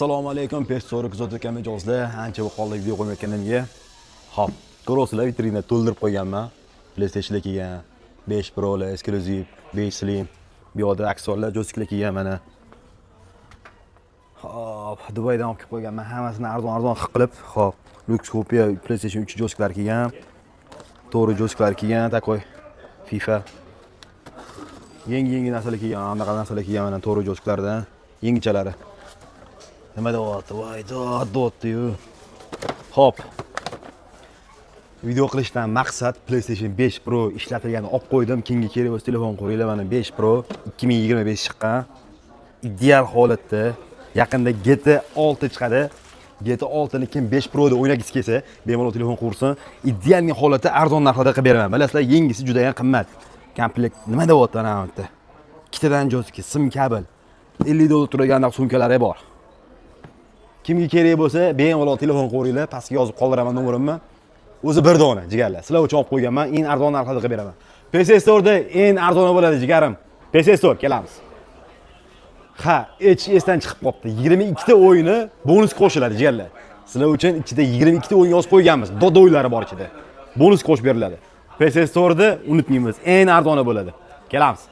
Assalomu alaykum, Pes Store kuzatayotgan mijozlar. Ancha bo'lib qoldi video qo'ymayotganimga. Xo'p, ko'ryapsizlar, vitrina to'ldirib qo'yganman. PlayStationlar kelgan, 5 Pro'lar, eksklyuziv, 5 Slim. Bu yoqda aksessuarlar, joystiklar kelgan mana. Xo'p, Dubaydan olib kelib qo'yganman, hammasini arzon-arzon qilib, xo'p, Lux Copia PlayStation 3 joystiklar kelgan. To'g'ri, joystiklar kelgan, такой FIFA. Yangi-yangi narsalar kelgan, anaqa narsalar kelgan mana, to'g'ri, joystiklardan yangichalari. Nima deyapti? Voy, dod deyapti-yu. Xo'p. Video qilishdan maqsad PlayStation 5 Pro ishlatilganini olib qo'ydim. Kimga kerak bo'lsa, telefon qo'yinglar. Mana 5 Pro 2025 chiqqan. Ideal holatda. Yaqinda GTA 6 chiqadi. GTA 6 ni kim 5 Proda o'ynagisi kelsa, bemalol telefon qursin. Идеальный holatda, arzon narxlarda qilib beraman. Bilasizlar, yangisi juda ham qimmat. Komplekt nima deyapti ana bu yerda? Ikkitadan joystick, sim kabel. 50 dollar turadigan anaqa sumkalari bor. Kimga kerak bo'lsa, bemalol telefon qo'yinglar, pastga yozib qoldiraman nomerimni. O'zi bir dona, jigarlar. Sizlar uchun olib qo'yganman, eng arzon narxlarda qilib beraman. PC Store'da eng arzoni bo'ladi, jigarim. PC Store kelamiz. Ha, hech esdan chiqib qolibdi. 22 ta o'yini bonus qo'shiladi, jigarlar. Sizlar uchun ichida 22 ta o'yin yozib qo'yganmiz. Dodo o'yinlari bor ichida. Bonus qo'shib beriladi. PC Store'da unutmaymiz, eng arzoni bo'ladi. Kelamiz.